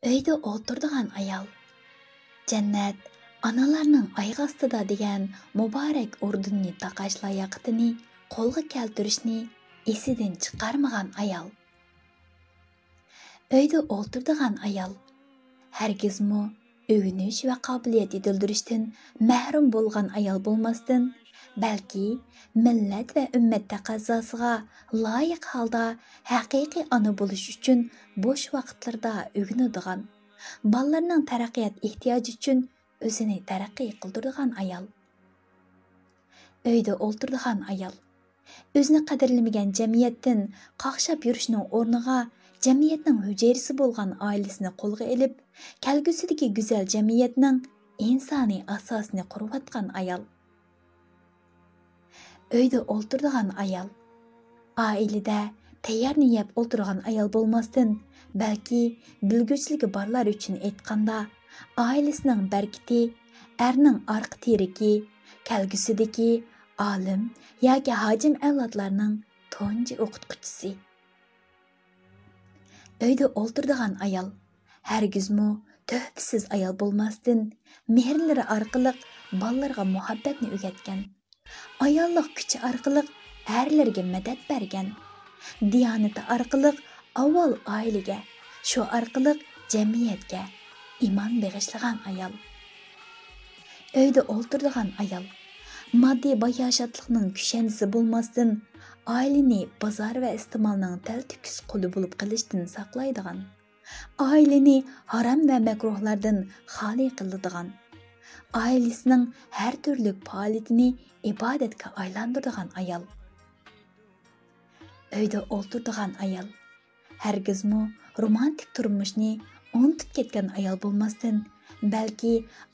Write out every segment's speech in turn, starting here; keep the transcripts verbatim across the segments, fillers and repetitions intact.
ئۆيدە ئولتۇرىدىغان ئايال. جەننەت ئانىلارنىڭ ئاياغ ئاستىدا دېگەن مۇبارەك ئوردېننى تاقاش لاياقىتىنى قولغا كەلتۈرۈشنى ئېسىدىن چىقارمىغان ئايال. ئۆيدە ئولتۇرىدىغان ئايال. ھەرگىزمۇ ئۆگىنىش ۋە قابىلىيەت يېتىلدۈرۈشتىن مەھرۇم بولغان ئايال بولماستىن، بەلكى مىللەت ۋە ئۈممەت تەقەززاسىغا لايىق ھالدا ھەقىقىي ئانا بولۇش ئۈچۈن بوش ۋاقىتلىرىدا ئۆگىنىدىغان، بالىلىرىنىڭ تەرەققىيات ئېھتىياجى ئۈچۈن ئۆزىنى تەرەققىي قىلدۇرىدىغان ئايال. ئۆيدە ئولتۇرىدىغان ئايال. ئۆزىنى قەدىرلىمىگەن جەمئىيەتتىن قاقشاپ يۈرۈشنىڭ ئورنىغا، جەمئىيەتنىڭ ھۈجەيرىسى بولغان ئائىلىسىنى قولغا ئېلىپ، كەلگۈسىدىكى گۈزەل جەمئىيەتنىڭ ئىنسانىي ئاساسىنى قۇرۇۋاتقان ئايال. ئۆيدە ئولتۇرىدىغان ئايال. ئائىلىدە تەييارنى يەپ ئولتۇرغان ئايال بولماستىن، بەلكى بىلگۈچىلىكى بارلار ئۈچۈن ئېيتقاندا، ئائىلىسىنىڭ بەرىكىتى، ئەرنىڭ ئارقا تىرىكى، كەلگۈسىدىكى ئالىم ياكى ھاجىم ئەۋلادلارنىڭ تۇنجى ئوقۇتقۇچىسى. ئۆيدە ئولتۇرىدىغان ئايال. ھەرگىزمۇ تۆھپىسىز ئايال بولماستىن، مېھىرلىرى ئارقىلىق بالىلىرىغا مۇھەببەتنى ئۆگەتكەن. ئاياللىق كۈچى ئارقىلىق ئەرلىرىگە مەدەت بەرگەن. دىيانىتى ئارقىلىق ئاۋۋال ئائىلىگە، شۇ ئارقىلىق جەمئىيەتكە ئىمان بېغىشلىغان ئايال. ئۆيدە ئولتۇرىدىغان ئايال. ماددىي باياشاتلىقنىڭ كۈشەندىسى بولماستىن، ئائىلىنى بازار ۋە ئىستېمالنىڭ تەلتۆكۈس قۇلى بولۇپ قېلىشتىن ساقلايدىغان، ئائىلىنى ھارام ۋە مەكرۇھلاردىن خالىي قىلىدىغان، ئائىلىسىنىڭ ھەر تۈرلۈك پائالىيىتىنى ئىبادەتكە ئايلاندۇرىدىغان ئايال. ئۆيدە ئولتۇرىدىغان ئايال. ھەرگىزمۇ رومانتىك تۇرمۇشنى ئۇنتۇپ كەتكەن ئايال بولماستىن، بەلكى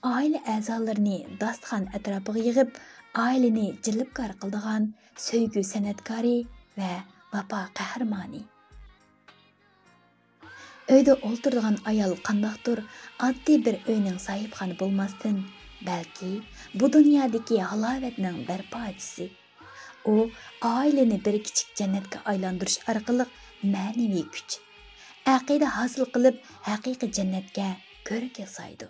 ئائىلە ئەزالىرىنى داستىخان ئەتراپىغا يىغىپ، ئائىلىنى جەلپكار قىلىدىغان سۆيگۈ سەنئەتكارى ۋە ۋاپا قەھرىمانى. ئۆيدە ئولتۇرىدىغان ئايال قانداقتۇر ئاددىي بىر ئۆينىڭ ساھىبخانى بولماستىن، بەلكى بۇ دۇنيادىكى ھالاۋەتنىڭ بەرپاچىسى. ئۇ ئائىلىنى بىر كىچىك جەننەتكە ئايلاندۇرۇش ئارقىلىق مەنىۋى كۈچ، ئەقىدە ھاسىل قىلىپ، ھەقىقىي جەننەتكە كۆرۈك ياسايدۇ.